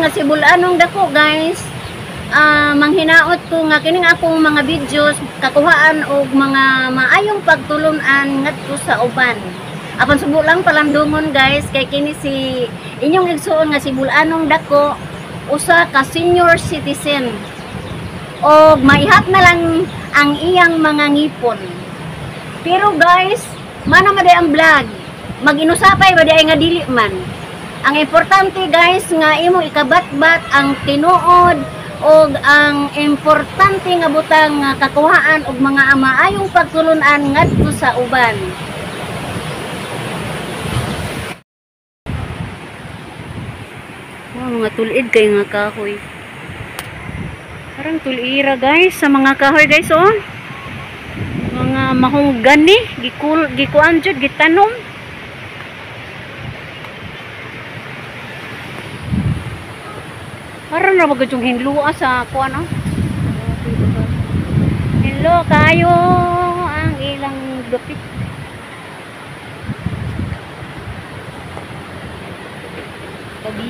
igsuon nga Sibulanong dako, guys. Manghinaot ko nga kining akong mga videos kakuhaan og mga maayong pagtulun-an ngadto sa uban. Apan subo lang palandungon, guys, kay kini si inyong igsuon nga Sibulanong dako usa ka senior citizen. Og maihap na lang ang iyang mga ngipon. Pero guys, mana man ang vlog, mag-inusapay ba di ay nga dili man. Ang importante, guys, nga imong ikabatbat ang tinuod og ang importante nga butang nga kakuhaan og mga maayong pagtulun-an ngadto sa uban. Wow, mga tulid kay nga kahoy. Parang tulira, guys, sa mga kahoy, guys, oh. Mga mahunggani, gikuan jud, gitanom. Parang na bagay yung hinlua sa kuan, oh. Hinlo kayo ang ilang dupit. Tabi.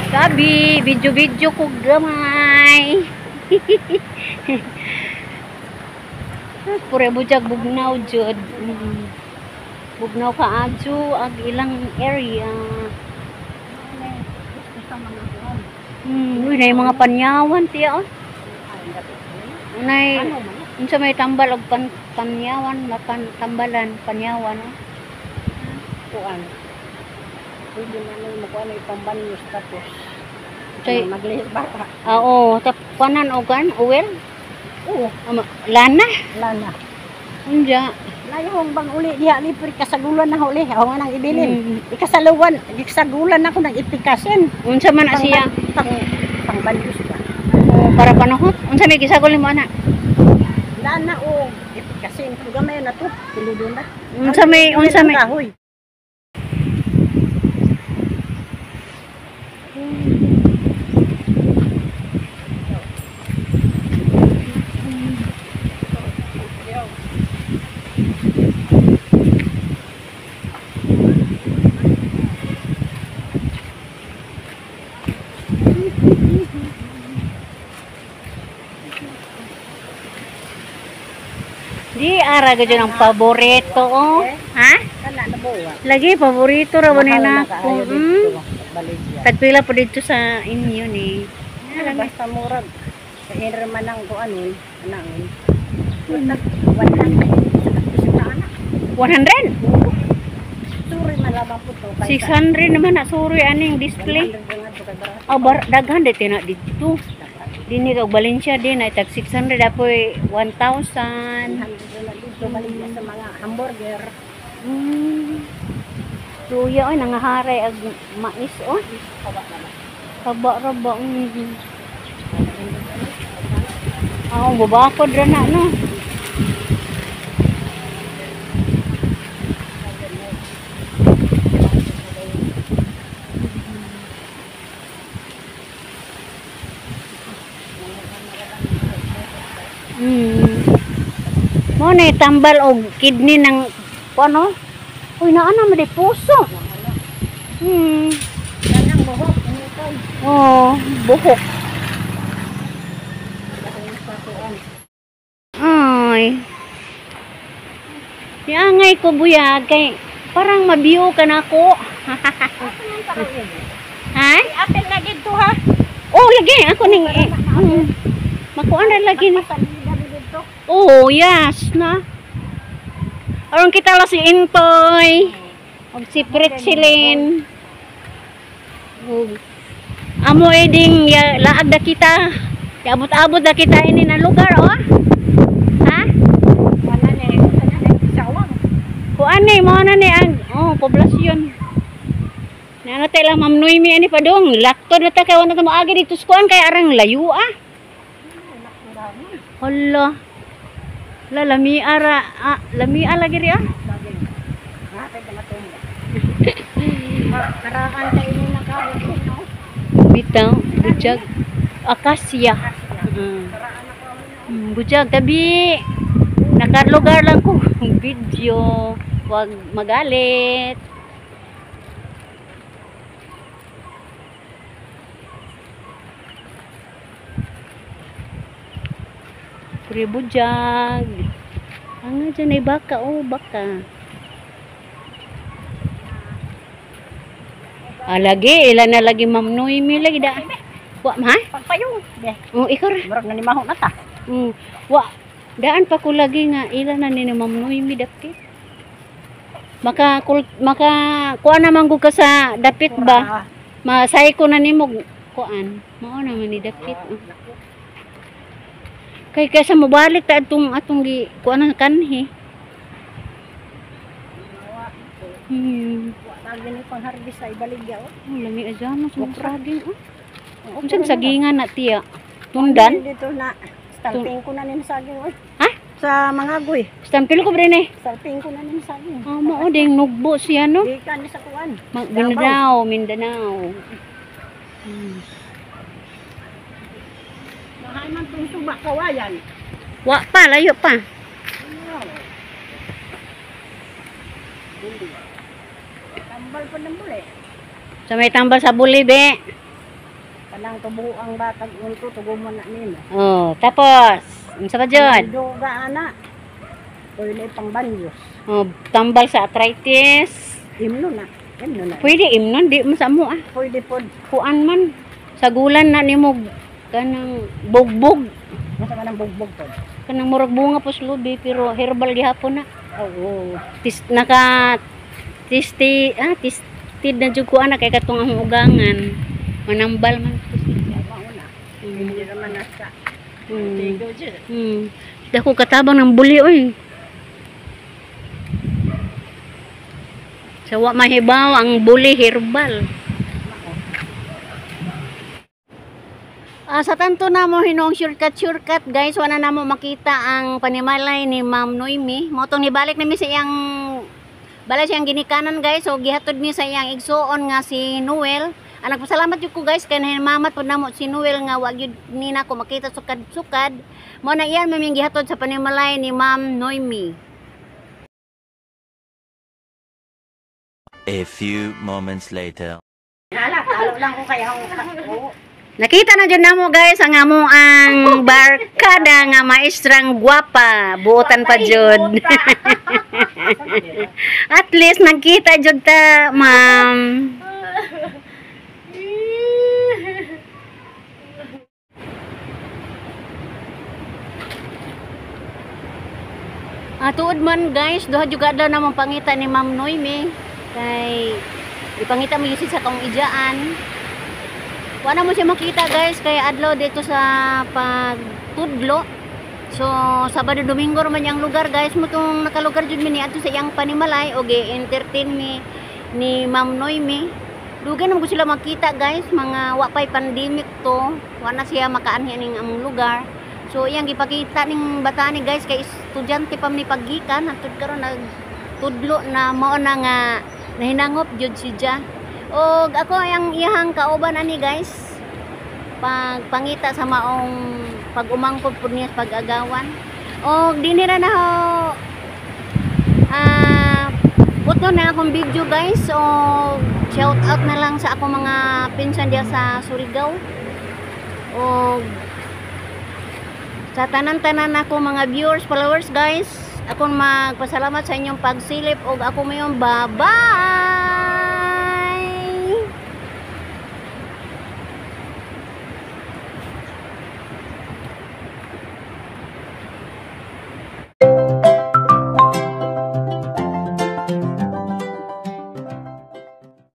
Tabi, video-video ko gamay. Pure bujag bugnaw jud. Bugnaw ka adyo ag ilang area. Uy, na mga panyawan tiya, oh. Unay, unsa may tambal og panyawan, mapan tambalan panyawan, oh. Kuan. Pwede na lang makuha na ipambanlos tapos. Tay, maglihis bata. Oo, tap kuanan og kan, uwel. Oo, lana. Lana. Unja. Layong bang uli diha ni pre kasagulan na uli. Ako nga nang ibilin. Ikasaluwan, ikasagulan ako nang ipikasin. Unsa man na siya? Pang banlos ba? Oh, para panahot. Unsa may gisagol nimo ana? Lana o ipikasin. Kung gamay na to, piludo na. Unsa may kahoy. Di ara gud ang paborito, oh. Ha? Lagi paborito ra ba ni nako. Tagpila po dito sa inyo ni. Basta murag sa inre man ang kuanon, anang. 100. 100? Suri man lamang po to. 600 naman na suri aning display. Oh, daghan dito na dito. Dini kag Valencia din ay tag 600 apoy 1,000. Dito baligya sa mga hamburger. Luya oy nangaharay ag mais, oh. Kaba ra ba? Ako babakod ra na, no. Mo na tambal og kidney ng ano? Uy, naa na man puso. Kanang buhok, initay. Oh, buhok. Ay. Niangay ko buyag kay parang mabiyo ka nako. Ha? Apel na didto, ha. Oh, lagi ako ning makuan ra lagi ni. Oh, yes na. Aron kita la si Intoy. Og si Pritchilin. Amo eding ya, laag da kita. Abot-abot da kita ini na lugar, oh. Ha? Wala ni, sawang. Kuan ni mo na ni ang oh poblasyon. Nana tay lang Ma'am Noemi ani padong. Laktod na ta kay wala ta moagi dito sa kuan kay arang layo, ah. Hala. La lami ara, ah, lami lagi ri, ah. Karaan tayo nung kahoy, no? Bitaw, bujag. Akasya. Bujag tabi. Nakalugar lang ko video. Wag magalit. Pribujag. Ang dyan ay baka, oh, baka. Alagi, ilan na lagi Ma'am Noemi lagi da. Wa ma? Pagpayong. Be, Oh, ikaw ra. murag na ni mahon na ta. Wa. Daan pa ko lagi nga ila na ni Ma'am Noemi dapit. Maka maka kuan naman gud ka sa dapit ba? Masay ko na nimo kuan. Mao naman ni dapit. Oh. Kay kaysa mobalik ta atong atong gi kuan ang kanhi. Wa gani pang harvest sa ibaligya oh. Oh, lami aja mo sa saging oh. Unsang sagingan na tiya? Tundan? Dito na. Stalping ko na nin saging oy. Ha? Sa mga agoy. Stampil ko bre ni. Stalping ko na nin saging. Oh, mao ding nugbo siya no. Gikan ni sa kuan. Mindanao, Mindanao. Nahay man tong suba kawayan. Wa pa, layo pa. Tambal pa ng buli. Sa may tambal sa buli, be. Kanang tubo ang batag unto tugo mo na nimo. Oh, tapos, unsa pa jud? Duga ana. Pwede pang banyos. Oh, tambal sa arthritis. Imno na. Imno na. Pwede imnon di man sa mo ah. Pwede pod. Kuan man sagulan na nimo kanang bugbog, Masa man ang bugbog pod. kanang murag bunga po slubi pero herbal gihapon na. Oo. Tis, naka tisti ah tistid na jud ko ana kay katong ang ugangan. Manambal man ko siya. Mao na. Hindi naman nasa. Tigo jud. Dako katabang ng buli oy. Sa wa mahibaw ang buli herbal. Ah, sa tanto na mo hinuong shortcut shortcut guys, wala na mo makita ang panimalay ni Ma'am Noemi. Mo tong nibalik nami sa iyang bala siyang ginikanan guys. So gihatod mi sa iyang igsuon nga si Noel. Ah, nagpasalamat jud ko guys kay nahimamat pud namo si Noel nga wa gyud ni nako makita sukad-sukad. Mo na iyan maming gihatod sa panimalay ni Ma'am Noemi. A few moments later. Hala, talo lang ko kay hang. Oo. Nakita na jud namo guys ang amo ang barkada nga maestrang gwapa, buotan pa jud. At least nagkita jud ta, ma'am. Ah, tuod man guys, duha jud adlaw namong pangita ni Ma'am Noemi kay ipangita mo yun sa kong ijaan. Wala mo siya makita guys kay adlaw dito sa pagtudlo. So Sabado Domingo man yang lugar guys, mo tong nakalugar jud mi ni adto sa iyang panimalay og entertain mi ni Ma'am Noemi. Dugay naman ko sila makita guys, mga wa pay pandemic to, wa na siya makaanhi ning among lugar. So iyang gipakita ning bata ni guys kay estudyante pa ni paggikan hangtod karon nagtudlo na mao na nga nahinangop jud siya. Og ako ang iyahang kauban ani guys. Pagpangita sa maong pag-umangkod pud niya sa pag-agawan. Og dinhi ra na ho puto na akong video guys. So shout out na lang sa akong mga pinsan diya sa Surigao. Og sa tanan-tanan ako mga viewers, followers guys, akong magpasalamat sa inyong pagsilip og ako mayon, bye-bye.